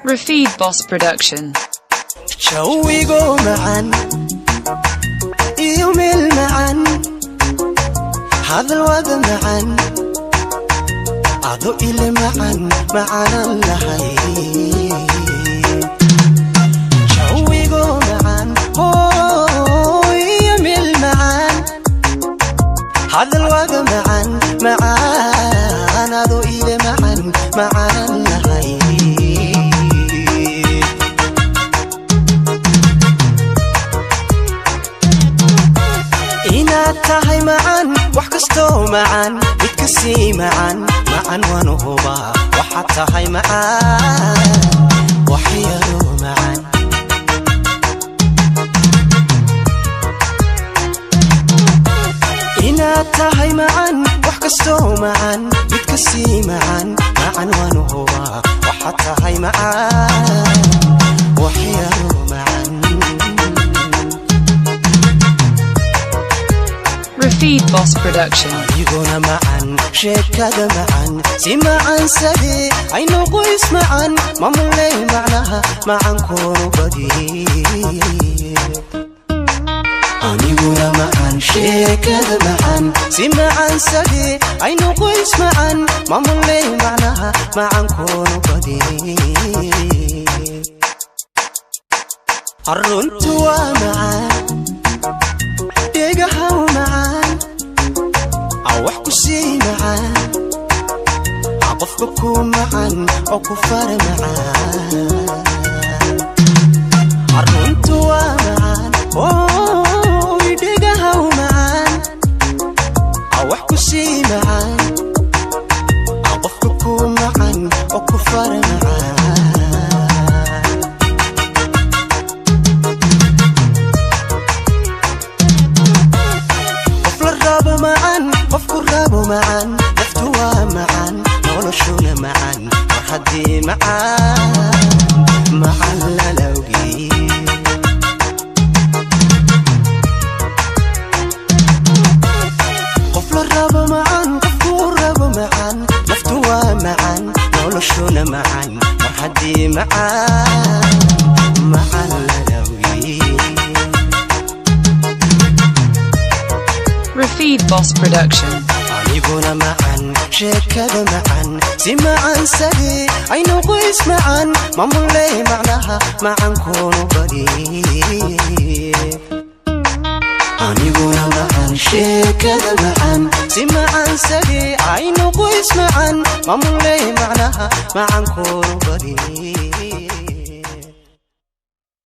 Rafid Boss Production. Jawigo macaan iyo meel macaan, hadal wada macaan, ado ile macaan, macaanaan lahay. Jawigo macaan iyo meel macaan, hadal wada macaan, macaan, ado ile macaan, macaanaan lahay. Inaad tahay macaan, wax kastoo macaan mid ka sii macaan, macaan waanu hubaa. Waxaad tahay macaan, wax yaroo macaan. Inaad tahay macaan, wax kastoo macaan mid ka sii macaan, macaan waanu hubaa. Waxaad tahay macaan, wax yaroo macaan. Rafid Boss Production. Adiguna macan, sheekada macan, si macan sadee aynu qoys macan mamuley macnaha macankoonu badi. Aniguna macan, sheekada macan, si macan sadee aynu qoys macan mamuley macnaha macankoonu badi. Runtu waa macaan, dhegahaw macaan, wax ku sii macaan, qofka ku macaan oo ku fara macaan. Runtu waa macaan, oy dhegahaw macaan, wax ku sii macaan, qofka ku macaan oo ku fara macaan. Qof la rabo macaan, qofku rabo macaan, naftu waa macaan, noloshuna macaan, mar haddii macaan macaan lalawgii. Qof la rabo macaan, qofku rabo macaan, naftu waa macaan, noloshuna macaan, mar haddii macaan macaan lalawgii. Rafid Boss Production. Aniguna macan, sheekada macan, si macan sadee aynu qoys macan mamuley macnaha macankoonu badi. Aniguna macan, sheekada macan, si macan sadee aynu qoys macan mamuley macnaha macankoonu badi.